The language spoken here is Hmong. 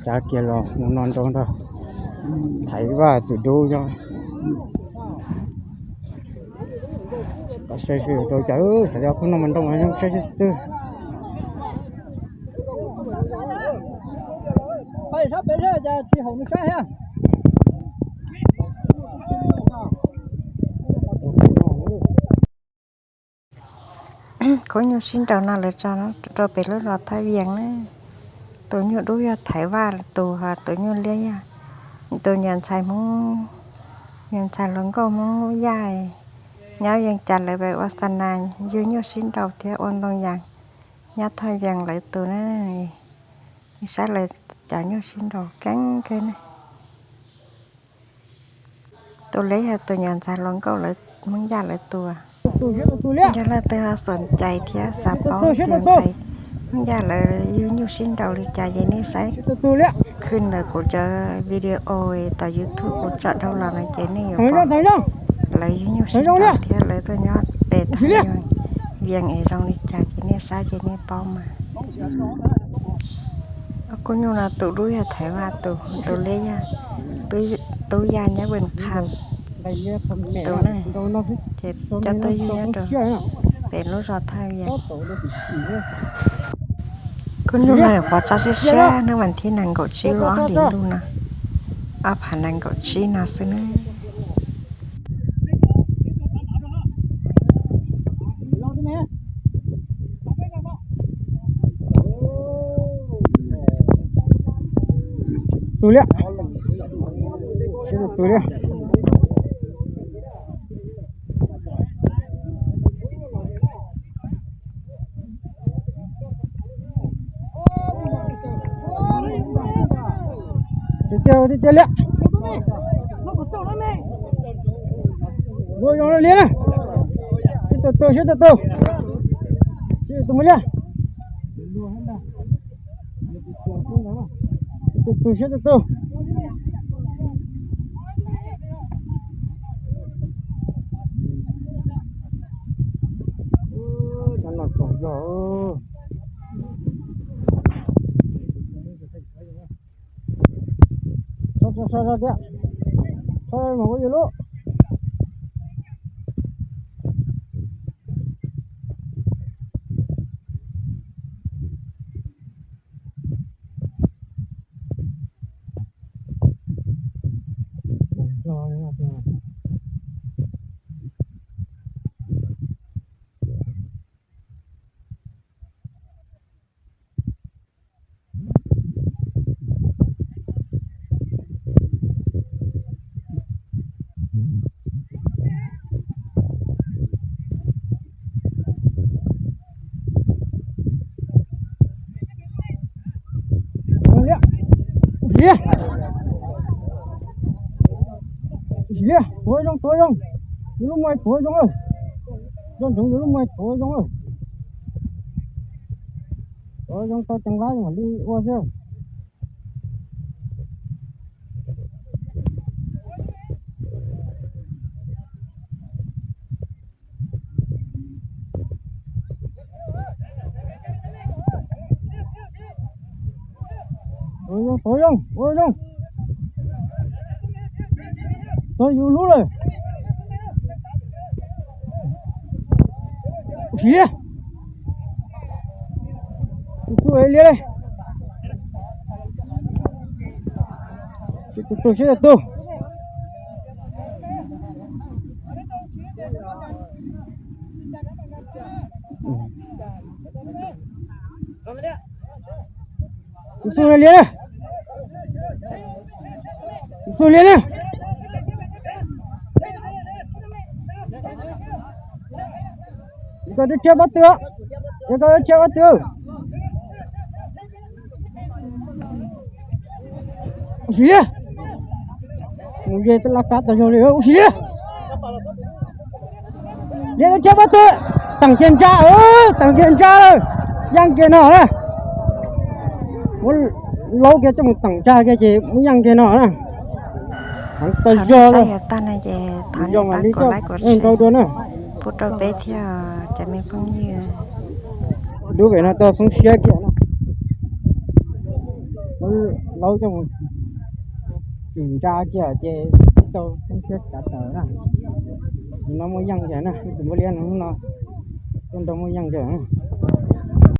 Cav kiag los mus no nrau nrog Thaiv Vaj tus dub nyob. Saib seb rau cas, xav yog pheej noj mas nrau mas saib seb twg. Khub nyuj sib nraus no lawv tso rau pem lub zos Thaj Vias na. Tus nyuj dub yog Thaiv Vaj tus, ho tus nyuj liab yog tus niam ntxhais Hmoob, niam ntxhais hluas nkauj Hmoob Yaj, nyob Vees Cas lawv pem ua xa nas yug nyuj sib nraus thiab ua ntoo yas nyob Thaj Vias lawv tus na. Saib lawv cov nyuj sib nraus keeb kawg na. Tus liab yog tus niam ntxhais hluas nkauj lawv, Hmoob Yaj lawv tus. Yog leej twg ho xoom cai thiab xav paub tus niam ntxhais Hmoob Yaj lawv yug nyuj sib nraus li cas ces nej saib khw ntawm kuv cov video tom YouTube kuv tso dhau los no ces nej yuav pom lawv yug nyuj sib nraus thiab lawv tuaj nyob pem Thaj Vias es zoo li cas ces nej saib ces nej paub mas. Khub nyuj no tus dub yog Thaiv Vaj tus, tus liab yog Tub Yaj nyob Vees Cas tus na. Ces coj tuaj yug nyob rau pem lub zos Thaj Vias. Khub nyuj no nyuam qhuav tso siab siab hnub vas thib nees nkaum tsib lub ob hlis ntuj no, ob phav nees nkaum tsib no xwb na. Tus liab, tus liab. Tiag tiag liab. Ua zoo liab na. Sib tau tau, sib tau tau. Sib tau tau mus liab. Sib tau tau, sib tau tau. Cov no txaus zog. Tso tso tso tiag. Tso mas ua yus lub. Ua si liab, ua si liab, tuav zoo tuav zoo, yus lub muag tuav zoo lawm, zoo ntsoov yus lub muag tuav zoo lawm, tuav zoo tau ceev vab mam li ua xwb. Tuav zoo, tuav zoo, ua zoo. Txog yus lub lawm. Ua si liab. Tus xub liab li. Sib tau tau, sib tau tau. Tus xub liab li. Tus xub liab li. Koj twb tshiab pob tw, koj twb tshiab pob tw. Ua si liab. Mus ze tej laj kab tas zog li, ua si liab. Liab twb tshiab pob tw, teem kiag ntsa, teem kiag ntsa lawm, yeej kiag no na. Muab laub kiag coj mus teem ntsa kiag ces muab yeej kiag no na. Heev tas zog lawm. Yog mam li coj ntau dua na. Pub rau peb thiab cov me phooj ywg, Lub pem no tau xoob siab kiag na. Laub coj mus tsim ntsa kiag ces tau xoob siab tsav taws na. Tus no muaj yeej kiag na, tus npab liab no, no tuaj nrog muaj yeej kiag.